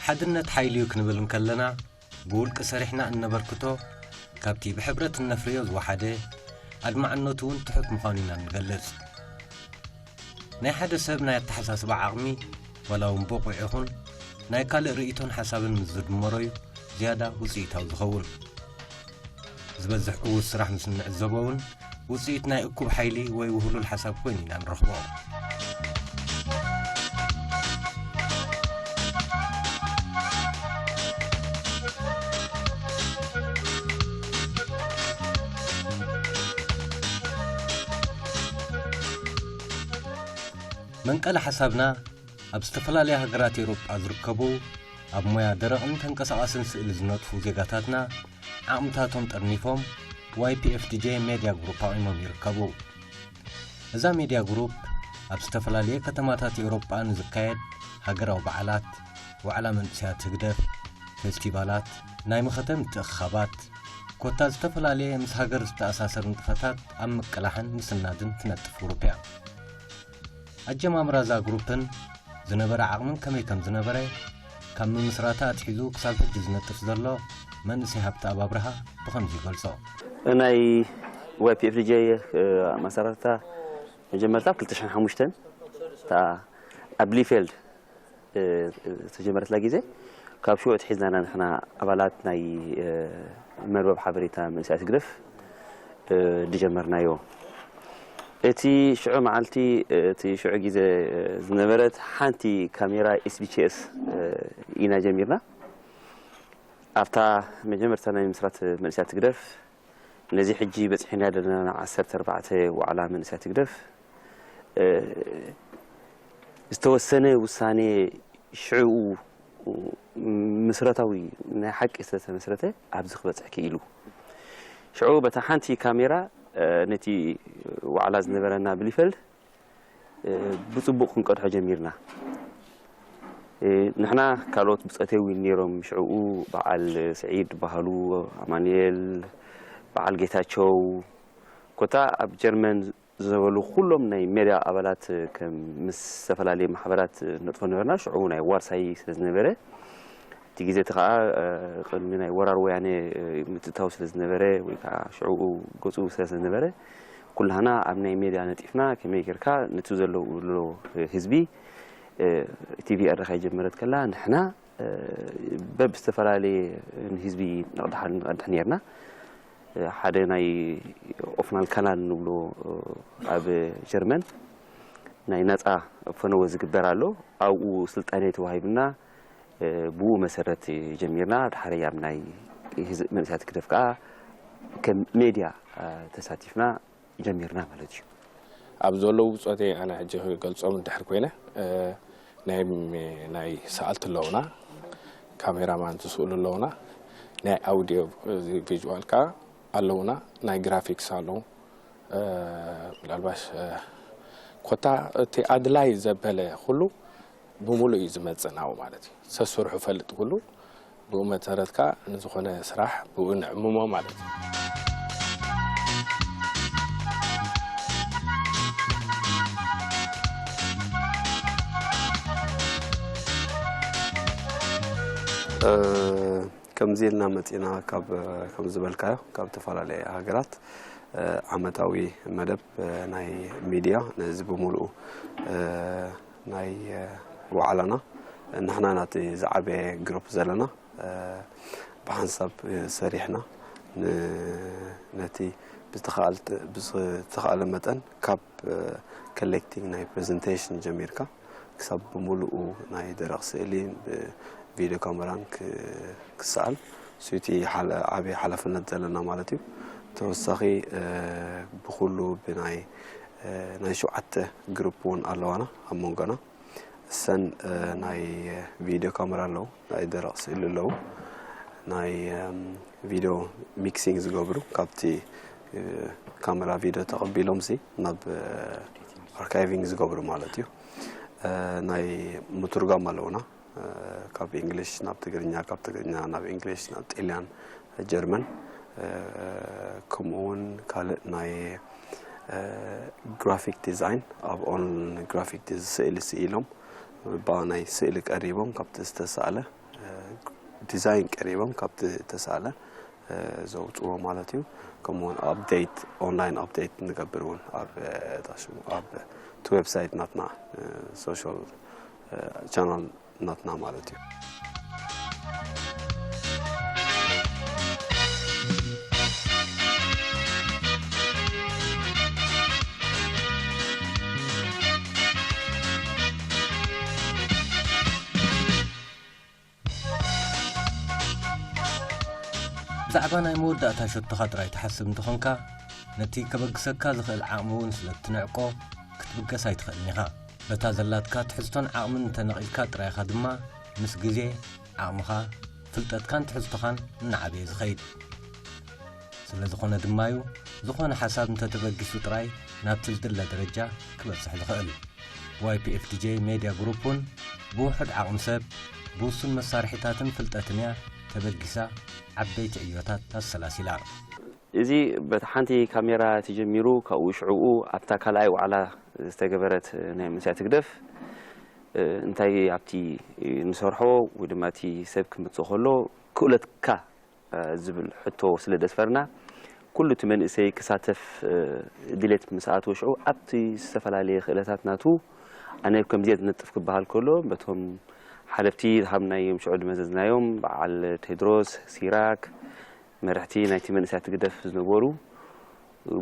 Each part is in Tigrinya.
ሓድነት ሓይሊ እዩ ክንብል እንከለና፣ ብውልቂ ሰሪሕና እነበርክቶ፣ ካብቲ ብሕብረት እነፍርዮ ዝወሓደ፣ ኣድማዕነቱ እውን ትሑት ምዃኑ ኢና ንገልጽ። ናይ ሓደ ሰብ ናይ ኣተሓሳስባ ዓቕሚ፣ ዋላ እውን ብቑዕ ይኹን፣ ናይ ካልእ ርእይቶን ሓሳብን ምስ ዝድመሮ እዩ ዝያዳ ውጽኢታዊ ዝኸውን። ዝበዝሕ ዕዉት ስራሕ ምስ እንዕዘቦ እውን፣ ውጽኢት ናይ እኩብ ሓይሊ ወይ ውህሉል ሓሳብ ኮይኑ ኢና ንረኽቦ። መንቀሊ ሓሳብና፣ ኣብ ዝተፈላለያ ሃገራት ኤውሮጳ ዝርከቡ፣ ኣብ ሞያ ደረቕን ተንቀሳቓስን ስእሊ ዝነጥፉ ዜጋታትና፣ ዓቕምታቶም ጠርኒፎም፣ ዋይ ፒ ኤፍ ዲ ጄ ሜድያ ግሩፕ ኣቑሞም ይርከቡ። እዛ ሜድያ ግሩፕ፣ ኣብ ዝተፈላለየ ከተማታት ኤውሮጳ ንዝካየድ ሃገራዊ በዓላት፣ ዋዕላ መንእሰያት ህግደፍ፣ ፌስቲቫላት፣ ናይ መኸተ ምትእኽኻባት፣ ኮታ ዝተፈላለየ ምስ ሃገር ዝተኣሳሰር ንጥፈታት ኣብ ምቅላሕን ምስናድን ትነጥፍ ግሩፕ እያ። ኣጀማምራ እዛ ግሩፕን ዝነበረ ዓቕምን ከመይ ከም ዝነበረ፣ ካብ ምምስራታ ኣትሒዙ ክሳብ ሕጂ ዝነጥፍ ዘሎ መንእሰይ ሃብተኣብ ኣብርሃ ብኸምዚ ይገልጾ። ናይ ዋይ ፒ ኤፍ ዲ ጄ፣ እ፣ መሰረታ መጀመርታ ኣብ ክልተ ሽሕን ሓሙሽተን እታ ኣብ ብሊፌልድ፣ እ፣ ዝተጀመረትላ ግዜ፣ ካብ ሽዑ ኣትሒዝና ኢና ንሕና ኣባላት ናይ፣ እ፣ መርበብ ሓበሬታ መንእሰያት ህግደፍ፣ እ፣ ዝጀመርናዮ። እቲ ሽዑ መዓልቲ፣ እ፣ እቲ ሽዑ ግዜ፣ እ፣ ዝነበረት ሓንቲ ካሜራ ኤስ ቢ ቲ ኤስ፣ እ፣ ኢና ጀሚርና። ኣብታ መጀመርታ ናይ ምስራት መንእሰያት ህግደፍ፣ ነዚ ሕጂ በጺሕና ዘለና ዓሰርተ ኣርባዕተ ዋዕላ መንእሰያት ህግደፍ፣ እ፣ ዝተወሰነ ውሳኔ ሽዑ ምስረታዊ ናይ ሓቂ ዝተመስረተ ኣብዚ ክበጽሕ ክኢሉ። ሽዑ በታ ሓንቲ ካሜራ፣ እ፣ ነቲ ዋዕላ ዝነበረና ብሊፈልድ፣ እ፣ ብጽቡቕ ክንቀድሖ ጀሚርና። እ፣ ንሕና ካልኦት ብጾተይ እውን ነይሮም፣ ሽዕኡ በዓል ስዒድ በሃሉ፣ ኣማኑኤል፣ በዓል ጌታቸው፣ ኮታ ኣብ ጀርመን ዝበሉ ኩሎም ናይ ሜድያ ኣባላት፣ ከም ምስ ዝተፈላለየ ማሕበራት ንጥፎ ነበርና። ሽዑ ናይ ዋርሳይ ስለ ዝነበረ፣ እቲ ግዜ እቲ ኸዓ፣ እ፣ ቅድሚ ናይ ወራር ወያነ፣ እ፣ ምትእታው ስለ ዝነበረ፣ ወይ ከዓ ሽዑ ገፁ ስለ ዝነበረ፣ ኩላህና ኣብ ናይ ሜድያ ነጢፍና፣ ከመይ ጌርካ ነቲ ዘሎ፣ ዘሎ ህዝቢ፣ እ፣ ቲ ቪ ኤረ ከይጀመረት ከላ፣ ንሕና፣ እ፣ በብ ዝተፈላለየ ንህዝቢ ነቕድሓሉ፣ ንቐድሕ ኔርና። እ፣ ሓደ ናይ ኦፍናል ካናል ንብሎ፣ እ፣ ኣብ ጀርመን ናይ ናጻ ፈነወ ዝግበር ኣሎ። ኣብኡ ስልጣነ ተዋሂብና፣ እ፣ ብኡ መሰረት ጀሚርና። ድሓረይ ኣብ ናይ ህዝ-፣ መንእሰያት ክደፍ ከኣ ከም ሜድያ፣ እ፣ ተሳቲፍና ጀሚርና ማለት እዩ። ኣብ ዘለዉ ብጾተይ ኣነ ሕጂ ክገልጾም እንድሕር ኮይነ፣ እ፣ ናይ፣ ናይ ሰኣልቲ ኣለዉና፣ ካሜራማን ዝስእሉ ኣለዉና፣ ናይ ኣውዲዮ፣ እ፣ ቪዥዋል ከኣ ኣለዉና፣ ናይ ግራፊክስ ኣለዉ። እ፣ ምናልባሽ፣ እ፣ ኮታ እቲ ኣድላይ ዘበለ ኩሉ ብምሉእ እዩ ዝመጽእ ናብኡ ማለት እዩ። ሰስርሑ ፈልጥ ኩሉ ብኡ መሰረት ከኣ ንዝኾነ ስራሕ ብኡ ንዕምሞ ማለት እዩ። እ፣ ከምዚ ኢልና መጺና ካብ፣ ከም ዝበልካዮ፣ ካብ ዝተፈላለየ ሃገራት፣ እ፣ ዓመታዊ መደብ፣ እ፣ ናይ ሚድያ ነዚ ብምሉኡ፣ እ፣ ናይ፣ እ፣ ዋዕላና ንሕና ናቲ ዝዓበየ ግሩፕ ዘለና፣ እ፣ ብሓንሳብ፣ እ፣ ሰሪሕና ን-፣ ነቲ ብዝተኻል-፣ ብዝተኻለ መጠን ካብ፣ እ፣ ኮሌክቲንግ ናይ ፕሬዘንቴሽን ጀሚርካ ክሳብ ብምሉኡ ናይ ደረቕ ስእሊ ብቪድዮ ካሜራን ክ-፣ ክሰኣል፣ እሱ እቲ ሓለ-፣ ዓብዪ ሓላፍነት ዘለና ማለት እዩ። ተወሳኺ፣ እ፣ ብኹሉ ብናይ፣ እ፣ ናይ ሸውዓተ ግሩፕ እውን ኣለዋና ኣብ መንጎና። እሰን፣ እ፣ ናይ ቪድዮ ካሜራ ኣለዉ፣ ናይ ደረቕ ስእሊ ኣለዉ፣ ናይ፣ እም፣ ቪድዮ ሚክሲንግ ዝገብሩ፣ ካብቲ፣ እ፣ ካሜራ ቪድዮ ተቐቢሎምሲ ናብ፣ እ፣ ኣርካይቪንግ ዝገብሩ ማለት እዩ። እ፣ ናይ ምትርጓም ኣለዉና፣ እ፣ ካብ ኢንግሊሽ ናብ ትግርኛ፣ ካብ ትግርኛ ናብ ኢንግሊሽ፣ ናብ ጣልያን፣ ጀርመን፣ እ፣ ከምኡ እውን ካልእ ናይ፣ እ፣ ግራፊክ ዲዛይን፣ ኣብ ኦንላይን ግራፊክ ዲዝ-፣ ስእሊ ስኢሎም፣ ብኣ ናይ ስእሊ ቀሪቦም፣ ካብቲ ዝተሳእለ፣ እ፣ ዲዛይን ቀሪቦም ካብቲ ተሳለ ዘውፅዎ ማለት እዩ። ከምኡውን ኣፕዴት፣ ኦንላይን ኣፕዴት ንገብር እውን ኣብ ታሽሙ ኣብ እቲ ዌብሳይት ናትና፣ ሶሻል ቻናል ናትና ማለት እዩ። ብዛዕባ ናይ መወዳእታ ሸቶኻ ጥራይ ትሓስብ እንተኾንካ፣ ነቲ ከበግሰካ ዝኽእል ዓቕሚ እውን ስለ እትንዕቆ፣ ክትብገስ ኣይትኽእልን ኢኻ። በታ ዘላትካ ትሕዝቶን ዓቕምን እንተነቒልካ ጥራይ ኢኻ ድማ ምስ ግዜ፣ ዓቕምኻ፣ ፍልጠትካን ትሕዝቶኻን እናዓበየ ዝኸይድ። ስለ ዝኾነ ድማ እዩ፣ ዝኾነ ሓሳብ እንተተበጊሱ ጥራይ ናብቲ ዝድለ ደረጃ ክበጽሕ ዝኽእል። ዋይ ፒ ኤፍ ዲ ጄ ሜድያ ግሩፕ እውን ብውሑድ ዓቕሚ ሰብ፣ ብውሱን መሳርሒታትን ፍልጠትን እያ ተበጊሳ ዓበይቲ ዕዮታት ኣሰላሲላ። እዚ በቲ ሓንቲ ካሜራ ተጀሚሩ፣ ካብኡ ሽዕኡ ኣብታ ካልኣይ ዋዕላ ዝተገበረት ናይ መንእሰያት ህግደፍ፣ እንታይ ኣብቲ ንሰርሖ ወይ ድማ እቲ ሰብ ክመጽእ ከሎ ክእለትካ ዝብል ሕቶ ስለ ዘስፈርና፣ ኩሉ እቲ መንእሰይ ክሳተፍ ድሌት ምስ ኣተወ ሽዑ ኣብቲ ዝተፈላለየ ክእለታት ናቱ ኣነ ከምዚ እየ ዝነጥፍ ክበሃል ከሎ በቶም ሓለፍቲ ዝሃብናዮም ሽዑ ዝመዘዝናዮም በዓል ቴድሮስ፣ ሲራክ፣ መርሕቲ ናይቲ መንእሰያት ህግደፍ ዝነበሩ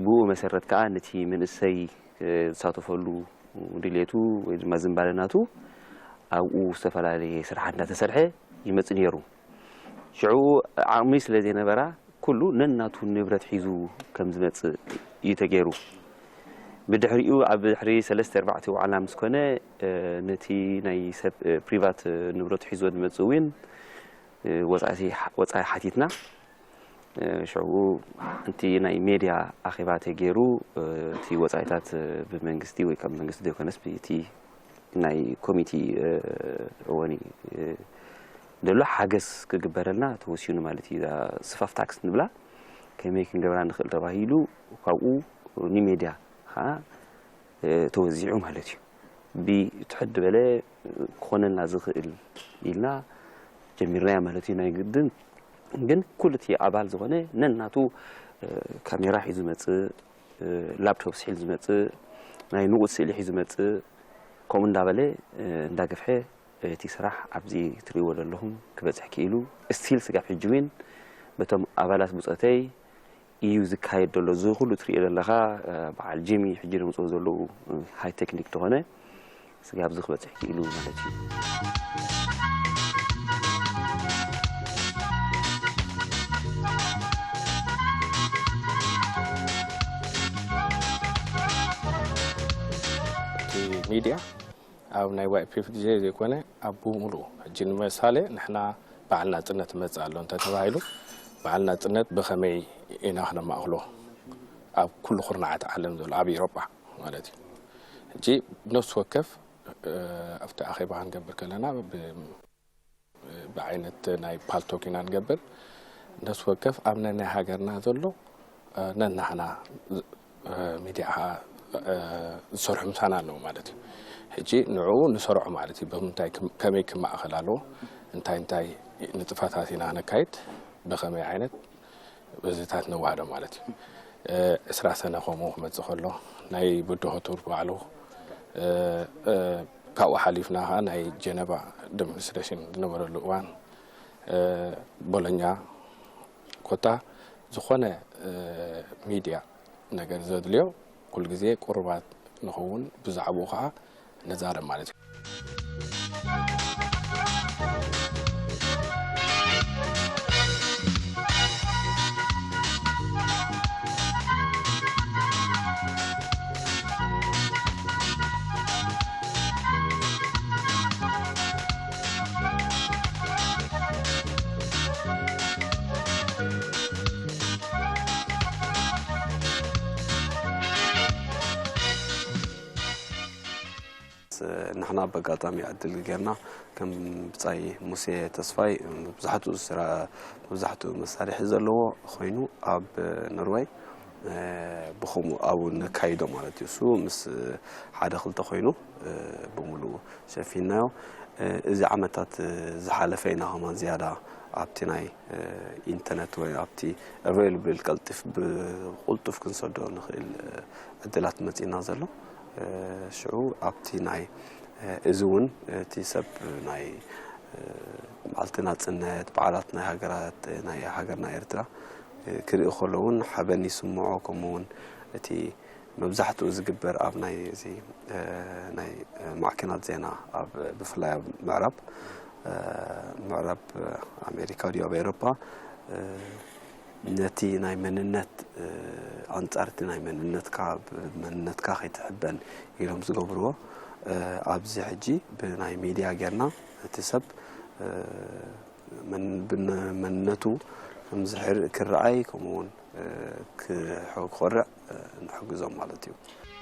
ብኡ መሰረት ከኣ ነቲ መንእሰይ ዝሳተፈሉ ድሌቱ ወይ ድማ ዝንባለ ናቱ ኣብኡ ዝተፈላለየ ስራሓት እንዳተሰርሐ ይመጽእ ነይሩ። ሽዑ ዓቕሚ ስለ ዘይነበራ ኩሉ ነናቱ ንብረት ሒዙ ከም ዝመጽእ እዩ ተገይሩ። ብድሕሪኡ ኣብ ድሕሪ ሰለስተ ኣርባዕተ ዋዕላ ምስ ኮነ ነቲ ናይ ሰብ ፕሪቫት ንብረቱ ሒዝዎ ዝመጽእ እውን ወጻኢ ሓቲትና። ሽዑ ሓንቲ ናይ ሜድያ ኣኼባ ተገይሩ እቲ ወጻኢታት ብመንግስቲ ወይ ካብ መንግስቲ ዘይኮነስ ብቲ ናይ ኮሚቲ እወኒ ዘሎ ሓገዝ ክግበረልና ተወሲኑ ማለት እዩ። ስፋፍ ታክስ ንብላ ከመይ ክንገብራ ንኽእል ተባሂሉ ካብኡ ንሜድያ ከዓ ተወዚዑ ማለት እዩ። ብትሕት ዝበለ ክኾነልና ዝኽእል ኢልና ጀሚርናያ ማለት እዩ። ናይ ግድን ግን ኩሉ እቲ ኣባል ዝኾነ ነናቱ ካሜራ ሒዙ መጽእ፣ ላፕቶፕስ ሒዙ መጽእ፣ ናይ ንቑጽ ስእሊ ሒዙ መጽእ፣ ከምኡ እንዳበለ እንዳገፍሐ እቲ ስራሕ ኣብዚ ትርእይዎ ዘለኹም ክበጽሕ ክኢሉ። ስቲል ስጋብ ሕጂ እውን በቶም ኣባላት ብጾተይ እዩ ዝካየድ ዘሎ። እዚ ኩሉ ትርእዮ ዘለኻ በዓል ጂሚ ሕጂ ዘምጽኦ ዘለዉ ሃይ ቴክኒክ ተኾነ ስጋብ እዚ ክበጽሕ ክኢሉ ማለት እዩ። እቲ ሚድያ ኣብ ናይ ዋይ ፒ ኤፍ ዲ ጀ ዘይኮነ ኣብ ብምሉኡ ሕጂ ንምሳሌ ንሕና በዓል ናጽነት ይመጽእ ኣሎ እንተተባሂሉ በዓል ናጽነት ብኸመይ ኢና ክነማእኽሎ ኣብ ኩሉ ኩርናዓት ዓለም ዘሎ ኣብ ኤውሮጳ ማለት እዩ። ሕጂ ነፍሲ ወከፍ ኣብቲ ኣኼባ ክንገብር ከለና ብዓይነት ናይ ፓልቶክ ኢና ንገብር። ነፍሲ ወከፍ ኣብ ነናይ ሃገርና ዘሎ ነናህና ሚድያ ዝሰርሑ ምሳና ኣለዉ ማለት እዩ። ሕጂ ንዕኡ ንሰርዖ ማለት እዩ። ብምንታይ ከመይ ክመኣኸል ኣለዎ፣ እንታይ እንታይ ንጥፈታት ኢና ክነካይድ፣ ብኸመይ ዓይነት በዚታት ነዋህዶ ማለት እዩ። ዕስራ ሰነ ከምኡ ክመፅእ ከሎ ናይ ብድሆ ቱር ባዕሉ ካብኡ ሓሊፍና ከዓ ናይ ጀነቫ ደሞንስትሬሽን ዝነበረሉ እዋን ቦሎኛ ኮታ ዝኾነ ሚድያ ነገር ዘድልዮ ኩሉ ግዜ ቁሩባት ንኸውን ብዛዕባኡ ከዓ ንዛረብ ማለት እዩ። ንሕና በጋጣሚ ዕድል ጌርና ከም ብጻይ ሙሴ ተስፋይ መብዛሕትኡ ስራ መብዛሕትኡ መሳርሒ ዘለዎ ኮይኑ ኣብ ኖርወይ ብኸምኡ ኣብኡ ነካይዶ ማለት እዩ። እሱ ምስ ሓደ ክልተ ኮይኑ ብምሉኡ ሸፊናዮ። እዚ ዓመታት ዝሓለፈ ኢና ከማን ዝያዳ ኣብቲ ናይ ኢንተርነት ወይ ኣብቲ ኣቬይላብል ቀልጢፍ ብቁልጡፍ ክንሰዶ ንኽእል ዕድላት መፂና ዘሎ። ሽዑ ኣብቲ ናይ እዚ እውን እቲ ሰብ ናይ መዓልቲ ናፅነት፣ በዓላት ናይ ሃገራት ናይ ሃገርና ኤርትራ ክርኢ ከሎ እውን ሓበን ይስምዖ። ከምኡ እውን እቲ መብዛሕትኡ ዝግበር ኣብ ናይ እዚ ናይ ማዕከናት ዜና ኣብ ብፍላይ ኣብ ምዕራብ ምዕራብ ኣሜሪካ ድዩ ኣብ ኤውሮፓ ነቲ ናይ መንነት ኣንጻርቲ ናይ መንነትካ መንነትካ ከይትሕበን ኢሎም ዝገብርዎ ኣብዚ ሕጂ ብናይ ሚድያ ጌርና እቲ ሰብ መንነቱ ክረኣይ ከምኡ እውን ክኾርዕ ንሕግዞም ማለት እዩ።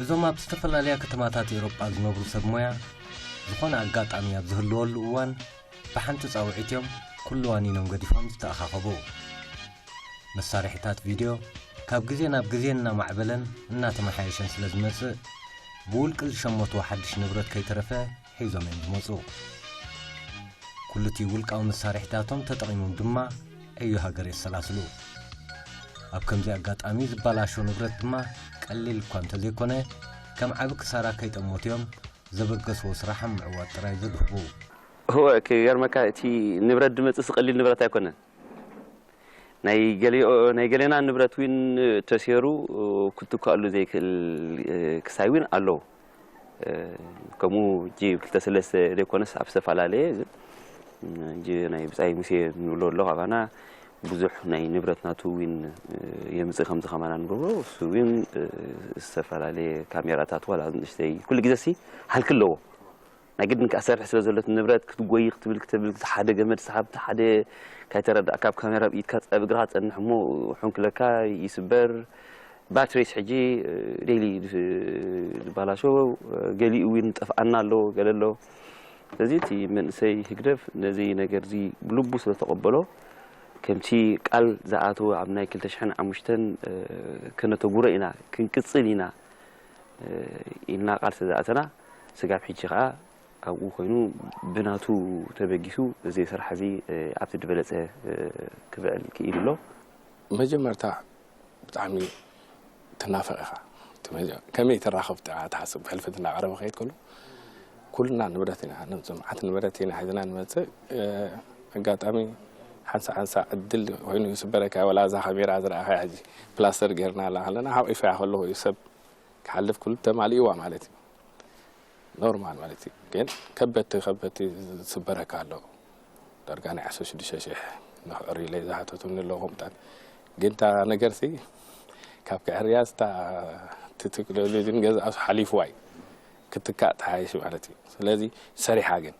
እዞም ኣብ ዝተፈላለያ ከተማታት ኤውሮጳ ዝነብሩ ሰብ ሞያ ዝኾነ ኣጋጣሚ ኣብ ዝህልወሉ እዋን ብሓንቲ ጻውዒት እዮም ኩሉ ዋኒኖም ገዲፎም ዝተኣኻኸቡ። መሳርሒታት ቪድዮ ካብ ግዜ ናብ ግዜ እናማዕበለን እናተመሓየሸን ስለ ዝመጽእ ብውልቂ ዝሸመትዎ ሓድሽ ንብረት ከይተረፈ ሒዞም እዮም ዝመጹ። ኩሉቲ ውልቃዊ መሳርሒታቶም ተጠቒሞም ድማ ዕዮ ሃገር የሰላስሉ። ኣብ ከምዚ ኣጋጣሚ ዝበላሾ ንብረት ድማ ቀሊል እኳ እንተዘይኮነ ከም ዓቢ ክሳራ ከይጠመቱ እዮም ዘበገስዎ ስራሕ ኣብ ምዕዋት ጥራይ ዘድህቡ። እወ ክገርመካ እቲ ንብረት ድመጽእ ስቀሊል ንብረት ኣይኮነን። ናይ ገሌኦ ናይ ገሌና ንብረት ዊን ተሴሩ ክትካኣሉ ዘይክእል ክሳይ ዊን ኣለዎ። ከምኡ እጂ ክልተ ሰለስተ ዘይኮነስ ኣብ ዝተፈላለየ እጂ ናይ ብጻይ ሙሴ ንብሎ ኣሎ ካባና ብዙሕ ናይ ንብረት ናቱ ዊን የምጽእ ከምዚ ከማና ንገብሮ እሱ ዊን ዝተፈላለየ ካሜራታት ዋላ ንእሽተይ ኩሉ ግዜ ሲ ሃልክ ኣለዎ ናይ ግድን ክሰርሕ ስለ ዘሎ ንብረት ክትጎይ ክትብል ክትብል ሓደ ገመድ ሰሓብ ሓደ ካይተረዳእ ካብ ካሜራ ብኢድካ ጸብ እግርካ ጸንሕ እሞ ሕንክለካ ይስበር ባትሪስ ሕጂ ዴይሊ ዝባላሾ ገሊኡ እውን ጠፍኣና ኣሎ ገለ ኣሎ ስለዚ እቲ መንእሰይ ህግደፍ ነዚ ነገር እዚ ብልቡ ስለ ተቐበሎ ከምቲ ቃል ዝኣተወ ኣብ ናይ ክልተ ሽሕን ሓሙሽተን ከነተጉረ ኢና ክንቅጽል ኢና ኢልና ቃል ስለ ዝኣተና ስጋብ ሕጂ ከዓ ኣብኡ ኮይኑ ብናቱ ተበጊሱ እዚ ስራሕ እዚ ኣብቲ ዝበለፀ ክብዕል ክኢሉ ኣሎ። መጀመርታ ብጣዕሚ ትናፈቕ ኢኻ ከመይ ትራኸብ ትሓስብ ብሕልፊ እናቐረበ ከይድ ከሎ ኩልና ንብረት ኢና ነምፅእ መዓት ንብረት ኢና ሒዝና ንመፅእ ኣጋጣሚ ሓንሳ ሓንሳ ዕድል ኮይኑ ይስበረካ ወላ እዛ ካሜራ ዝረኣኻ ሕጂ ፕላስተር ጌርና ኣለና ሓቂፈያ ከለኹ እዩ ሰብ ክሓልፍ ኩሉ ተማሊእዋ ማለት እዩ ኖርማል ማለት እዩ ግን ከበቲ ከበቲ ዝስበረካ ኣሎ ዳርጋ ናይ ዓሰርተ ሽዱሽተ ሽሕ ንክዕሪ ኢለ ዝሓተቱኒ ኣለዉ ከምታት ግን እታ ነገርሲ ካብ ክዕርያ ዝታ እቲ ቴክኖሎጂ ንገዛእሱ ሓሊፍዋ እዩ ክትካእ ተሓይሽ ማለት እዩ ስለዚ ሰሪሓ ግን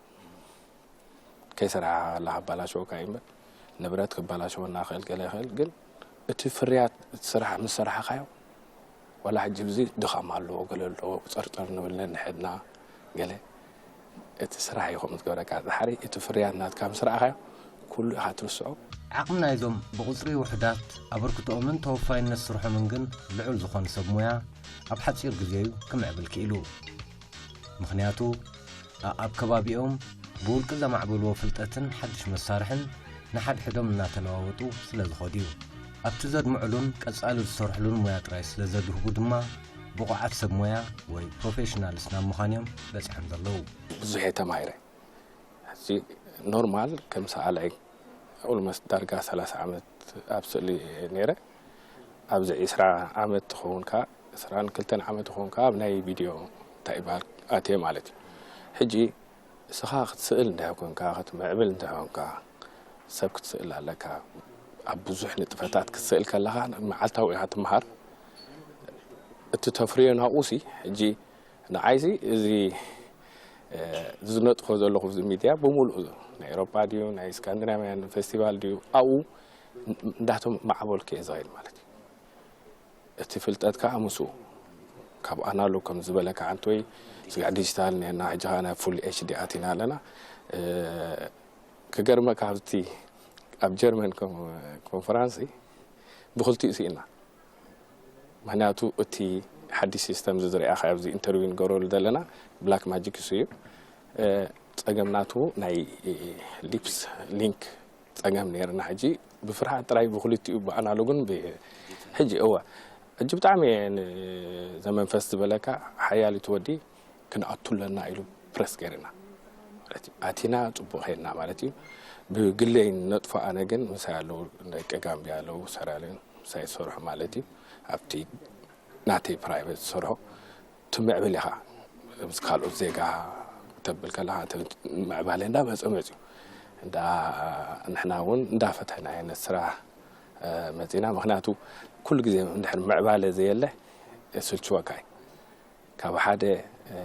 ከይሰራሕኻ ከለኻ ኣባላሽወካ እዩ እምበር ንብረት ክባላሽወና ክእል ገለ ይኽእል ግን እቲ ፍርያት እቲ ስራሕ ምስ ሰራሕኻዮ ዋላ ሕጂ ብዚ ድኻም ኣለዎ ገለ ኣለዎ ፀርፀር ንብል ነንሕድና ገለ እቲ ስራሕ እዩ ከምኡ ዝገበረካ ድሓሪ እቲ ፍርያት ናትካ ምስ ረኣኻዮ ኩሉ ኢኻ ትርስዖ ዓቕሚ ናይዞም ብቑፅሪ ውሑዳት ኣበርክትኦምን ተወፋይነት ስርሖምን ግን ልዑል ዝኾኑ ሰብ ሞያ ኣብ ሓፂር ግዜ እዩ ክምዕብል ክኢሉ። ምኽንያቱ ኣኣብ ከባቢኦም ብውልቂ ዘማዕበልዎ ፍልጠትን ሓድሽ መሳርሕን ንሓድሕዶም እናተለዋወጡ ስለ ዝኸዱ እዩ። ኣብቲ ዘድምዑሉን ቀጻሊ ዝሰርሕሉን ሞያ ጥራይ ስለ ዘድህቡ ድማ ብቑዓት ሰብ ሞያ ወይ ፕሮፌሽናልስ ናብ ምዃን እዮም በጺሖም ዘለዉ። ብዙሕ እየ ተማሂረ። ሕጂ ኖርማል ከም ሰኣላይ ኦልሞስት ዳርጋ ሰላሳ ዓመት ኣብ ስእሊ እየ ነይረ። ኣብዚ ዒስራ ዓመት ትኸውን ከኣ ዒስራን ክልተን ዓመት ትኸውን ከኣ ኣብ ናይ ቪድዮ እንታይ ይበሃል ኣትየ ማለት እዩ። ሕጂ እስኻ ክትስእል እንድሕር ኮንካ ክትምዕብል እንድሕር ኮንካ ሰብ ክትስእል ኣለካ። ኣብ ብዙሕ ንጥፈታት ክትስእል ከለኻ መዓልታዊ ኢኻ ትምሃር። እቲ ተፍርዮ ናብኡ ሲ ሕጂ ንዓይሲ እዚ ዝነጥፎ ዘለኹ ኣብዚ ሚድያ ብምሉእ ናይ ኤሮጳ ድዩ ናይ ስካንዲናቪያን ፌስቲቫል ድዩ ኣብኡ እንዳቶም ማዕበልኩ እየ ዝኸይድ ማለት እዩ። እቲ ፍልጠት ከዓ ምስኡ ካብ ኣናሎግ ከም ዝበለካ ሓንቲ ወይ ስጋዕ ዲጂታል ኔና ሕጂ ከዓ ናብ ፉል ኤች ዲ ኣቲና ኣለና። ክገርመካ ኣብቲ ኣብ ጀርመን ኮንፈራንስ ብክልቲኡ ስኢና ምክንያቱ እቲ ሓድሽ ሲስተም ዝዝርኣኻ ኣብዚ ኢንተርቪው ንገብረሉ ዘለና ብላክ ማጂክ እሱ እዩ ጸገም ናቱ ናይ ሊፕስ ሊንክ ጸገም ነይርና። ሕጂ ብፍርሃት ጥራይ ብክልቲኡ ብኣናሎግን ብ-፣ ሕጂ እወ፣ ሕጂ ብጣዕሚ እየ ዘመንፈስ ዝበለካ ሓያል እቲ ወዲ ክንኣቱ ኣለና ኢሉ ፕረስ ገይርና ማለት እዩ። ኣቲና ጽቡቕ ኸይድና ማለት እዩ። ብግለይ ነጥፎ ኣነ ግን ምሳይ ኣለዉ ደቂ ጋምቢያ ኣለዉ ሰራልን ምሳይ ዝሰርሑ ማለት እዩ። ኣብቲ ናተይ ፕራይቬት ዝሰርሖ ትምዕብል ኢኻ። ምስ ካልኦት ዜጋ ተብል ከለኻ እቲ ምዕባለ እንዳመጸ መጽዩ። እንዳ ንሕና እውን እንዳፈተና ኢና ስራሕ፣ እ፣ መጺና። ምኽንያቱ ኩሉ ግዜ እንድሕር ምዕባለ ዘየለ የስልችወካ እዩ። ካብ ሓደ፣ እ፣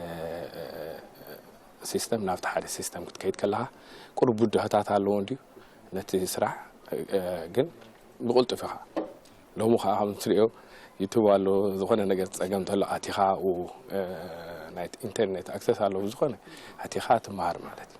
ሲስተም ናብቲ ሓደ ሲስተም ክትከይድ ከለኻ ቁሩብ ብድሆታት ኣለዎ እንድዩ። ነቲ ስራሕ፣ እ፣ ግን ብቕልጡፍ ኢኻ። ሎሚ ኸዓ ከም ትሪኦ ዩቱብ ኣሎ፣ ዝኾነ ነገር ጸገም ተሎ ኣቲኻ ኣብኡ፣ እ፣ ናይ ኢንተርኔት ኣክሰስ ኣለዎ፣ ዝኾነ ኣቲኻ ትመሃር ማለት እዩ።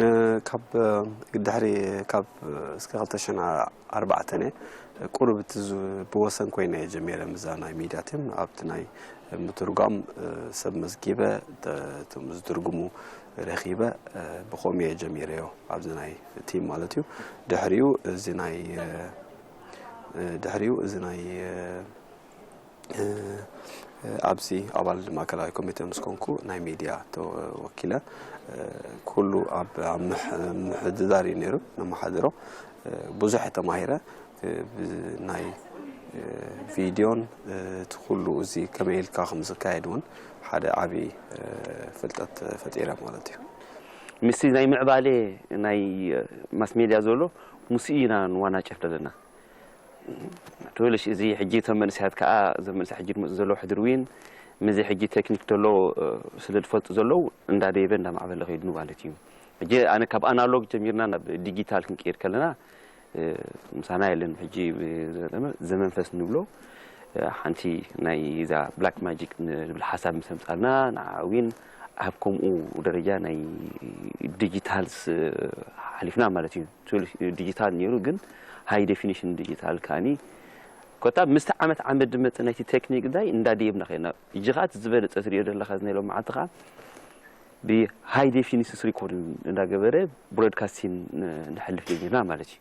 እ፣ ካብ፣ እ፣ ድሕሪ ካብ፣ እ፣ እስከ ክልተ ሽሕን ኣርባዕተን እየ ቁሩብ እቲ ዝ-፣ ብወሰን ኮይነ እየ ጀሚረ ምስዛ ናይ ሚድያ ቲም። ኣብቲ ናይ ምትርጓም፣ እ፣ ሰብ መዝጊበ፣ ተ-፣ እቶም ዝትርጉሙ ረኺበ፣ እ፣ ብኸምኡ እየ ጀሚረዮ ኣብዚ ናይ ቲም ማለት እዩ። ድሕሪኡ እዚ ናይ፣ እ፣ እ፣ ድሕሪኡ እዚ ናይ፣ እ፣ እ፣ እ፣ ኣብዚ ኣባል ማእከላዊ ኮሚቴ ምስ ኮንኩ ናይ ሚድያ ተወኪለ፣ እ፣ ኩሉ ኣብ፣ ኣብ ምሕ-፣ ምሕድዳር እዩ ነይሩ፣ ነመሓድሮ። እ፣ ብዙሕ እየ ተማሂረ። እ፣ ብ-፣ ናይ፣ እ፣ ቪድዮን፣ እ፣ እቲ ኩሉ እዚ ከመይ ኢልካ ከም ዝካየድ እውን ሓደ ዓቢ፣ እ፣ ፍልጠት ፈጢረ ማለት እዩ። ምስቲ ናይ ምዕባሌ ናይ ማስ ሜድያ ዘሎ ምስኡ ኢና ንዋናጨፍ ዘለና። ትብልሽ እዚ ሕጂ እቶም መንእሰያት ከኣ፣ እዞም መንእሰያት ሕጂ ዝመጹ ዘለዉ ሕድሪ እውን ምስዚ ሕጂ ቴክኒክ ዘሎ፣ እ፣ ስለ ዝፈልጡ ዘለዉ እንዳደየበ እንዳማዕበለ ከይዱ ማለት እዩ። ሕጂ ኣነ ካብ ኣናሎግ ጀሚርና ናብ ዲጂታል ክንቀይር ከለና፣ እ፣ ምሳና የለን። ሕጂ፣ እ፣ ዘመንፈስ ንብሎ፣ እ፣ ሓንቲ ናይ እዛ ብላክ ማጂክ ንብል ሓሳብ ምስ ኣምጻልና ንዓ እውን ኣብ ከምኡ ደረጃ ናይ ዲጂታልስ፣ እ፣ ሓሊፍና ማለት እዩ። ትብል ዲጂታል ነይሩ፣ ግን ሃይ ዴፊኒሽን ዲጂታል ከኣኒ ኮታ ምስቲ ዓመት ዓመት ዝመጽእ ናይቲ ቴክኒክ ዳይ እንዳደየብና ከይና። ሕጂ ኸኣ እቲ ዝበለጸ ትሪኦ ዘለኻ እዚ ናይ ሎም መዓልቲ ኸኣ ብሃይ ዴፊኒሽንስ ሪኮርድ እንዳገበረ ብሮድካስቲንግ ን-፣ ንሕልፍ ጀሚርና ማለት እዩ።